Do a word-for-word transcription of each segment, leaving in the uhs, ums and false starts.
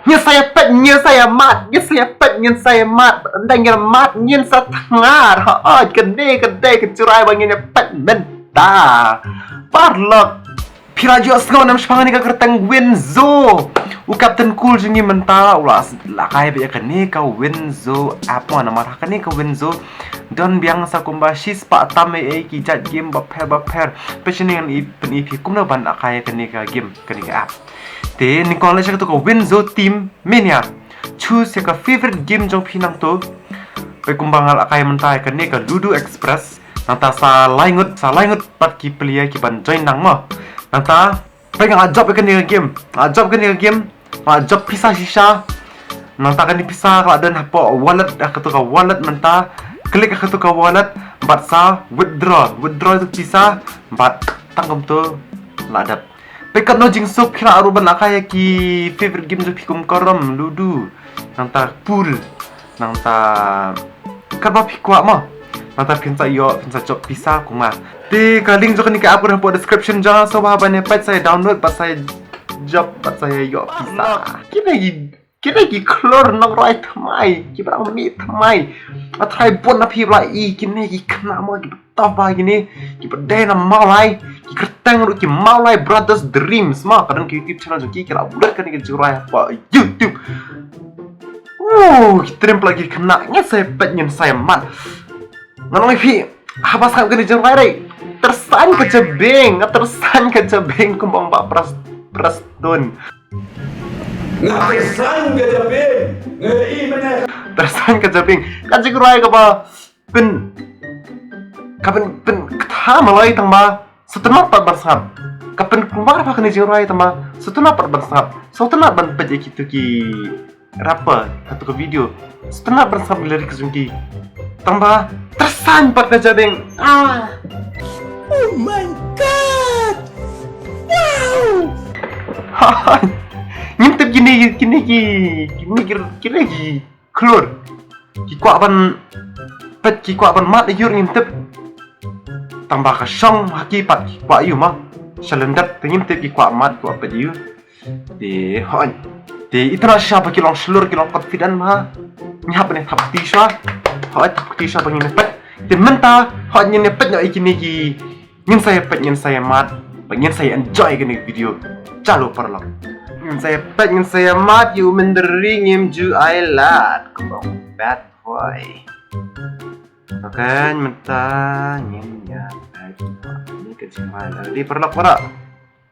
Ngin sa ïa peit, ngin sa ïa mad, ngin sa ïa peit, ngin sa ïa mad. Ynda ngin mad, ngin sa thngar. Hooid, kane ka dei ka jingrwai ba ngin ïa peit mynta. Paralok, phi la ju ïohsngew ne em shaphang kane ka kyrteng Winzo? U Captain Cool jong ngi mynta u la lehkai beit ïa kane ka Winzo app mo, namar ha kane ka Winzo don biang sa kumba shispah tam ei ei ki jait game bapher bapher. Peit shane ngan pyni ïa phi kumno ban lehkai ïa kane ka game, kane ka app. Te nyngkong leit sha kato ka Winzo Team Mania. Choose ïa ka favorite game jong phi nangto. Peit kumba nga lehkai mynta ïa kane ka Ludo Express. Nangta sa lai ngut, sa lai ngut pat ki player ki ban join lang mo. Nangta peit nga la jop ïa kane ka game. Nga la jop ïa kane ka game. Nga la jop pisa shisha. Nangta kane pisa ka la don hapoh wallet, ha kato ka wallet mynta. Click ha kato ka wallet bad sa withdraw. Withdraw ïa tu pisa bad tang kumto la dep. Peit katno jingsuk. Phi lah ruh ban lehkai ïa ki favorite game jong phi kum carrom, ludo, nangta pool, nangta katba phi kwah mo. Nangta phin sa ïoh, phin sa jop pisa kum nga. Te ka link jong kane ka app ka don hapoh description jong nga, sngewbha ban ïa peit, sa ïa download bad sa ïa jop bad sa ïa ïoh pisa. Kine ki Kine ki khlur nongrwai thymmai, kiba dang mih thymmai. Nga tharai bun na phi ba la i kine ki khynnah mo, kiba tough bha kine, kiba dei na Mawlai, ki kyrteng ruh ki Mawlai Brothers Dreams mo. Ka don ka YouTube channel jong ki, ki la upload kane ka jingrwai hapoh YouTube. Oh, ki trim pla ki khynnah, ngin sa ïa peit, ngin sa ïa mad. Nga ong ïa phi, haba sngap kane ka jingrwai, tyrsan ka jabieng, nga tyrsan ka jabieng kumba ong Bah Pres-, Prestone. Nga tyrsan ka jabieng. Nga i mane. Tyrsan ka jabieng. Ka jingrwai kaba pyn, ka pyn, pynktha malai tang ba sngewtynnat pat ban sngap. Ka pynkulmar bha kane ka jingrwai tang ba sngewtynnat pat ban sngap. Sngewtynnat ban peit ïa kito ki rapper, kato ka video. Sngewtynnat ban sngap lyrics jong ki. Tang ba tyrsan pat ka jabieng. Ah. Oh my God! Wow! Ngim tip kine, kine ki, kine ki, kine ki khlur. Ki kwah ban peit, ki kwah ban mad ïa u ruh ngim tip. Tang ba ka shong ha ki pat ki kwah ïa u mo. Sha lyndet te ngim tip ki kwah mad, ki kwah peit ïa u. Te hooid. Te ita na shisha ba ki long shlur, ki long confident bha. Ngi hap ban ïa thap kti shuwa. Hooid, thap kti shuwa ba ngin ïa peit. Te mynta hooid ngin ïa peit noh ïa kine ki. Ngin sa ïa peit, ngin sa ïa mad, ba ngin sa ïa enjoy kane ka video. Chalo paralok. Ngin sa ïa peit, ngin sa ïa mad ïa u mynder ri, ngim ju ai lad. Kumba ong bad boy. Okay, mynta ngin ïa peit. Ni ka jingrwai la ready paralok para.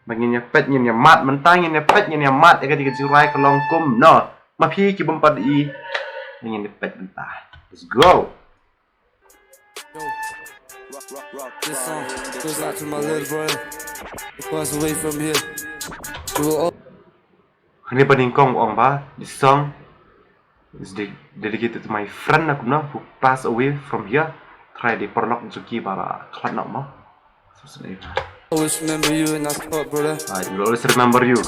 Ba ngin ïa peit, ngin ïa mad, mynta ngin ïa peit, ngin ïa mad ïa kane ka jingrwai ka long kumno. Ma phi ki bym pat i. Ngin ïa peit mynta. Let's go. This song goes out to my little brother who passed away from here. We were all Hangne ba nyngkong u ong ba, this song is de-, dedicated to my friend na kumno who passed away from here. Trai de paralok jong ki ba la khlad noh mo. So, so, eh. Always remember you in our spot, brother. I will always remember you.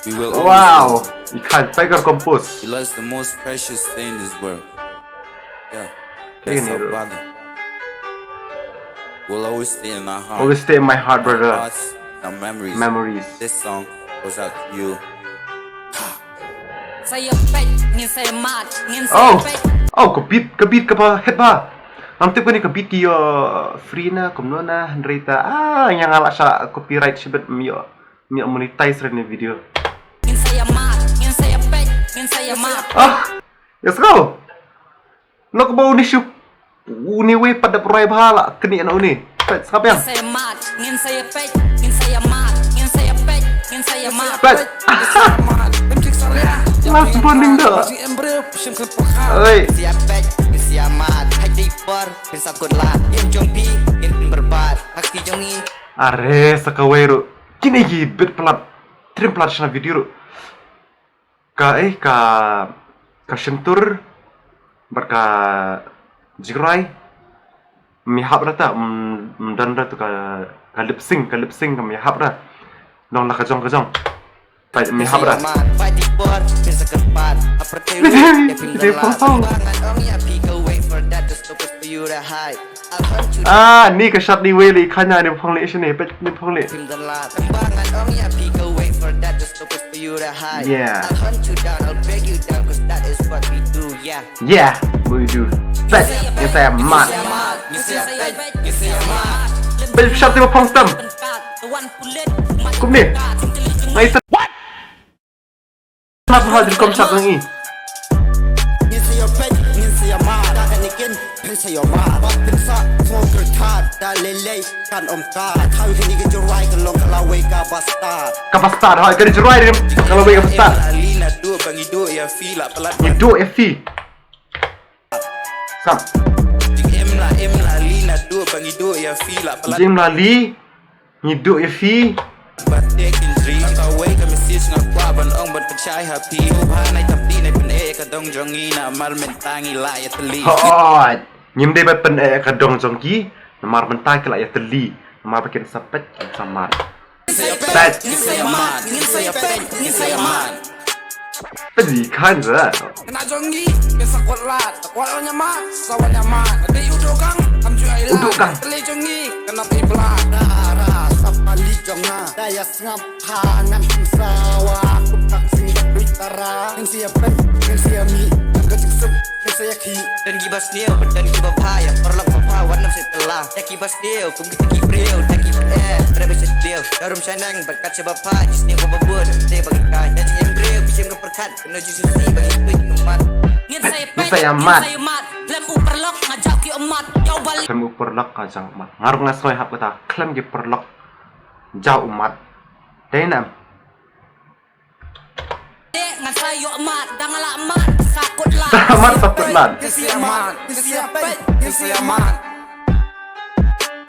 We will always Wow! Ikha Tiger Compose. Your love is the most precious thing in this world. Yeah. That's our brother. Will always stay in my heart. Always stay in my heart, brother. Our thoughts, our memories. Memories. This song goes out to you. Sa ïa peit, ngin sa ïa mad, ngin sa ïa peit. Oh, ka beat, ka beat kaba hit bha. Ngam tip kane ka beat ki ïoh free na kumno na, hynrei ta, ah, ïa nga la shah copyright shibit, ym ïoh, ym ïoh monetize re ne video. Ngin sa ïa mad, ngin sa ïa peit, ngin sa ïa mad. Ah, let's go. Nok ba uni shuh, uni wei pat da prai bha la kni na uni. Peit sngap ïa. Ngin sa ïa mad, ngin sa ïa peit, ngin sa ïa mad, ngin sa ïa peit, ngin sa ïa mad. Peit. Last warning dah. Oi. Ngin sa ïa peit, ngin sa ïa mad. Hai dei por, ngin sa kut lad. Ngin jong phi, ngin pynbyrbat. Haki jong ngi. Are sa kawei ruh. Kine ki bit palat. Trim palat shna video ruh. Ka, eh, ka, ka shyntur bad ka jingrwai. Ym ïahap ra ta, ym, ym don ra tu ka, ka lip sync, ka lip sync kam ïahap ra. Nong la ka jong ka jong. Peit, ym ïahap ra. Ite photo. Ah, ni ka shot ni wei le, khana ni phong le, shane, peit ni phong le. Purpose for you to hide. Yeah. I'll hunt you down, I'll beg you down, 'cause that is what we do, yeah. Yeah, what we do. Peit, ngin sa ïa mad. Peit shot te ba phong stem. Kumne. Ngai sa. What? Mad ha rukom shot jong i. Pynsa ïa mad, da kane kin, pynsa ïa mad. Ba pynsa, sngewthuh tad, da lei lei, kan ym kat. Thaw kane ka jingrwai ka long ka lawei ka bastard. Ka bastard, hooid, kane jingrwai rim, ka lawei ka bastard. Im la li naduh ba ngi duh ïa phi la palat. Ngi duh ïa phi. Sam. Im la, im la li naduh ba ngi duh ïa phi la palat. Im la li. Ngi duh ïa phi. Ba te kin jri. Tang kawei ka message nga kwah ban ong ban pynshai ha phi. Sngewbha nai tam ti nai pyneh ïa ka dong jong ngi namar mynta ngi lah ïa tylli. Hooid. Ngim dei ban pyneh ïa ka dong jong ki namar mynta ki lah ïa tylli. Namar ba kin sa peit kin sa mad. Peit. Ngin sa ïa mad, ngin sa ïa peit, ngin sa ïa mad. Peit ki khan ra. Kane jong ngi, peit sa kwah lad, sa kwah lad ïa mad, sa wan ïa mad. Dei u Dogang, kam ju ai lad. U Dogang. Kane jong ngi, kane phi blad. Ra, ra, sa pali jong nga. Da ïa sngap ha ngan pynsawa, kum tak sing da phi tara. Ngin sa ïa peit, ngin sa ïa mih, ngam ka jingsuk, ngin sa ïa khih. Don kiba sniew, don kiba bha, ïa paralok ba bha, wat nym sngewtylla. Ïa kiba sniew, kum kita ki briew, da ki briew, briew ba sniew. Jarum shaneng, bad kat shaba pha, ki sniew ba bud, te ba ki kai. Ïa jingim briew, ki siem ka pyrkhat, kano jingsusi, ba ki tuid ka mat. Ngin sa ïa peit, ngin sa ïa mad. Khlem u paralok, nga jaw ki u mat. Ïa u bali. Khlem u paralok, nga jaw u mat. Nga ruh nga sngew hap kata, khlem ki paralok, jaw u mat. Dei nam. Te ngan sa ïoh mad, da nga lah mad, sa kut lad. Da mad, sa kut lad. Ngin sa ïa mad, ngin sa ïa peit, ngin sa ïa mad.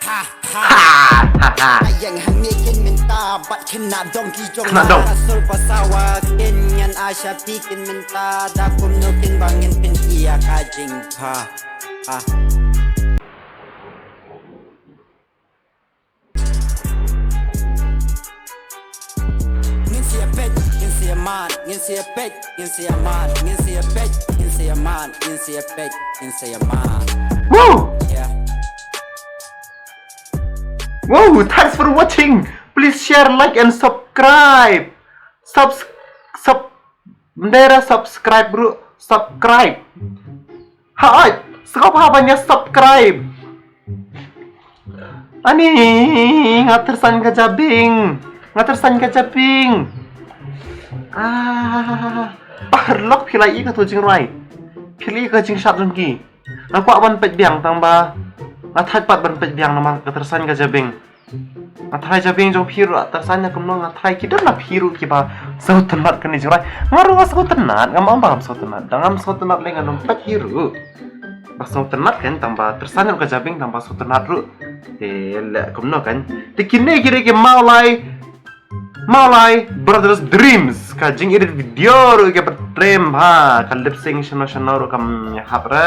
Ha, ha. Ha, ha, ha. Ïeng hangne kin mynta, bad khynnah dong ki jong nga. Khynnah dong. Sur ba sawa kin ngan ai sha phi kin mynta, da kumno kin ba ngin pyn-i ïa ka jingpha. Ha. Ngin sa ïa peit, ngin sa ïa mad, ngin sa ïa peit, ngin sa ïa mad, ngin sa ïa peit, ngin sa ïa mad, ngin sa ïa peit, ngin sa ïa mad. Woo! Yeah. Woo! Thanks for watching. Please share, like and subscribe. Subs-, sub-, Ym dei ruh subscribe ruh, subscribe. Hooid, sngewbha ban ïa subscribe. Ani, nga tyrsan ka jabieng. Nga tyrsan ka jabieng. Ah, paralok phi la ïohi kato jingrwai. Phi la ïohi ka jingshad jong ki. Nga kwah ban peit biang tang ba nga thait pat ban peit biang namar ka tyrsan ka jabieng. Nga tharai jabieng jong phi ruh, tyrsan ïa kumno nga tharai ki don la phi ruh kiba sngewtynnat kane jingrwai. Nga ruh nga sngewtynnat, ngam ong ba ngam sngewtynnat. Da ngam sngewtynnat lei ngan ym peit hi ruh. Ba sngewtynnat kan tang ba tyrsan ïa ka jabieng tang ba sngewtynnat ruh. Te leh kumno kan. Te kine ki dei ki Mawlai. Mawlai Brothers Dreams. Ka jingedit video ruh ka ba trem ha. Ka lip sync shano shano ruh kam ïahap re.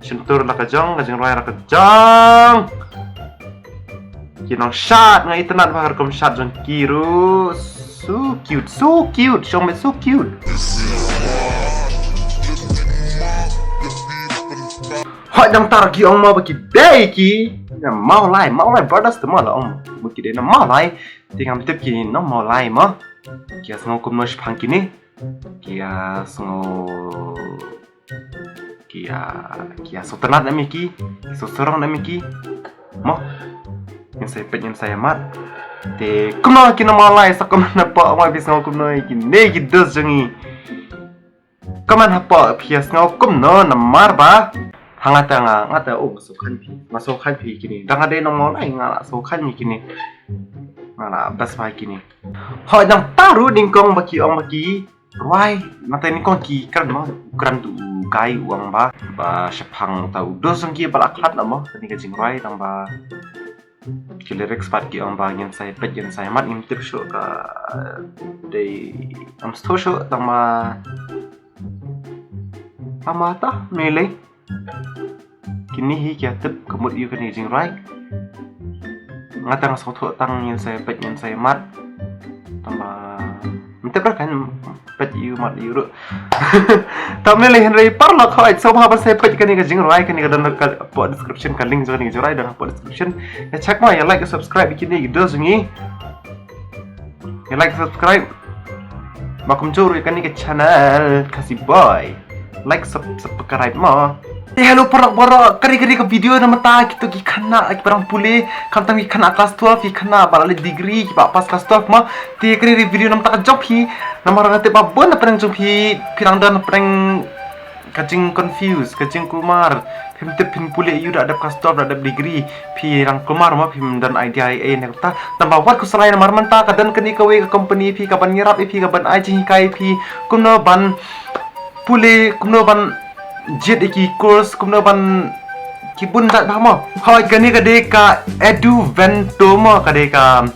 Shyntur la ka jong, ka jingrwai la ka jong. Ki nongshad nga itynnat bha ka rukom shad jong ki ruh. So cute, so cute, shong met so cute. Hooid nangta ki ong mo ba ki dei ki. Ïa Mawlai, Mawlai Brothers te mo la ong. Mo ki dei na Mawlai. Te ngam tip ki nong Mawlai mo. Ki ïa sngew kumno shaphang kine. Ki ïa sngew Ki ïa, ki ïa sngewtynnat ne em ki, sngewsarong ne em ki. Mo. Ngin sa ïa peit ngin sa ïa mad. Te kumno ki nong Mawlai sa comment hapoh, mo phi sngew kumno ïa kine ki dos jong ngi. Comment hapoh phi ïa sngew kumno namar ba. Ha nga te nga, nga te oh nga sngewkhan phi, nga sngewkhan phi kine. Da nga dei nong Mawlai nga la sngewkhan ïa kine. Nga la best bha ïa kine. Hooid nangta ruh nyngkong ba ki ong ba ki Rwai, nangta nyngkong ki kren mo, u kren tu u guy u ong ba, ba shaphang uta u dos jong ki ba la khlad na mo, kane ka jingrwai tang ba ki lyrics pat ki ong ba ngin sa ïa peit ngin sa ïa mad ngim tip shuh ka dei ngam sngewthuh shuh tang ba ama ta mele. Kine hi ki ïa tip ka mut ïa kane ka jingrwai. Nga tang sngewthuh tang ngin sa ïa peit ngin sa ïa mad. Tang ba ym tip ruh kan peit ïa u mad ïa u ruh. Tam ne lei hynrei paralok hooid sngewbha ban sa ïa peit kane ka jingrwai kane ka don hapoh description ka link jong kane ka jingrwai don hapoh description. Ïa check mo ïa like ïa subscribe ïa kine ki dos jong ngi. Ïa like subscribe. Ba kumjuh ruh ïa kane ka channel Khasi Boy, like, sub-, subscribe mo. Eh, hello paralok baroh, kane, kane ka video namar kito ki khynnah kiba rang pule, khamtam ki khynnah class twelve, ki khynnah ba la leit degree, kiba pass class twelve mo. Te kane ka video namar ka jong phi, namar nga tip ba bun na pdeng jong phi, phi dang don na pdeng ka jing confuse, ka jingkulmar. Phim tip phin pule ïa u, da dep class twelve, da dep degree, phi dang kulmar mo, phim don idea ei ei ne kata. Tangba wat khuslai, namar mynta ka don kane kawei ka company phi, kaban ïarap ïa phi, kaban ai jinghikai ïa phi kumno ban pule, kumno ban jied ïa ki course, kumno ban, ki bun jait bha mo. Hooid, kane ka dei ka Eduvento mo, ka dei ka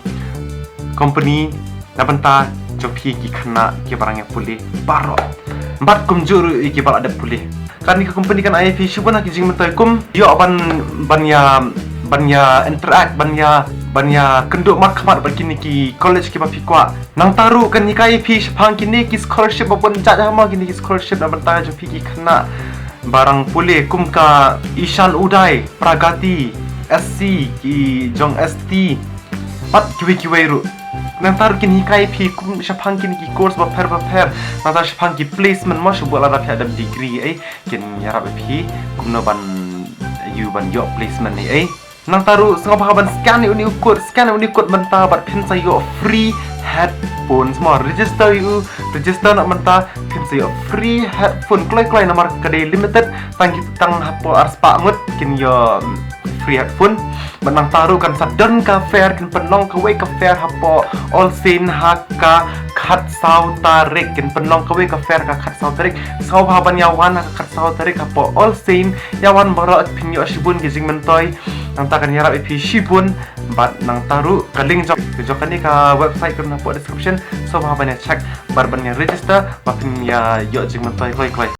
company na bynta jong phi ki khynnah kiba rang ïa pule baroh, bad kumjuh ruh ïa kiba la dep pule. Kane ka company kan ai ïa phi shibun na ki jingmyntoi kum ïoh ban, ban ïa, ban ïa interact, ban ïa, ban ïa kynduh markhmat bad kine ki college kiba phi kwah. Nangta ruh kan hikai ïa phi shaphang kine ki scholarship ba bun jait bha mo, kine ki scholarship na bynta jong phi ki khynnah ba rang pule, kum ka Ishan Uday, Pragati, S C, ki jong S T, bad kiwei kiwei ruh. Nangta ruh kin hikai ïa phi kum shaphang kine ki course bapher bapher. Nangta shaphang ki placement mo, shu bud lada phi la dep degree ei, kin ïarap ïa phi kumno ban ïoh, ban ïoh placement ei ei. Nangta ruh sngewbha ban scan ïa une u code, scan ïa une u code mynta bad phin sa ïoh free headphones mo. Register ïa u, register na mynta, phin sa ïoh free headphone kloi kloi, namar ka dei limited, tang ki, tang hapoh arspah ngut kin ïoh, mm, free headphone. Bad nangta ruh kan sa don ka fair, kin pynlong kawei ka fair hapoh All Saint ha ka khatsaw tarik, kin pynlong kawei ka fair ka khatsaw tarik. Sngewbha ban ïa wan ha ka khatsaw tarik hapoh All Saint, ïa wan baroh, phin ïoh shibun ki jingmyntoi. Nangta kan ïarap ïa phi shibun. Bad nangta ruh ka link jong, jong kane ka website kan hapoh description. Sngewbha ban ïa check bad ban ïa register ba phin ïa ïoh jingmyntoi kloi kloi.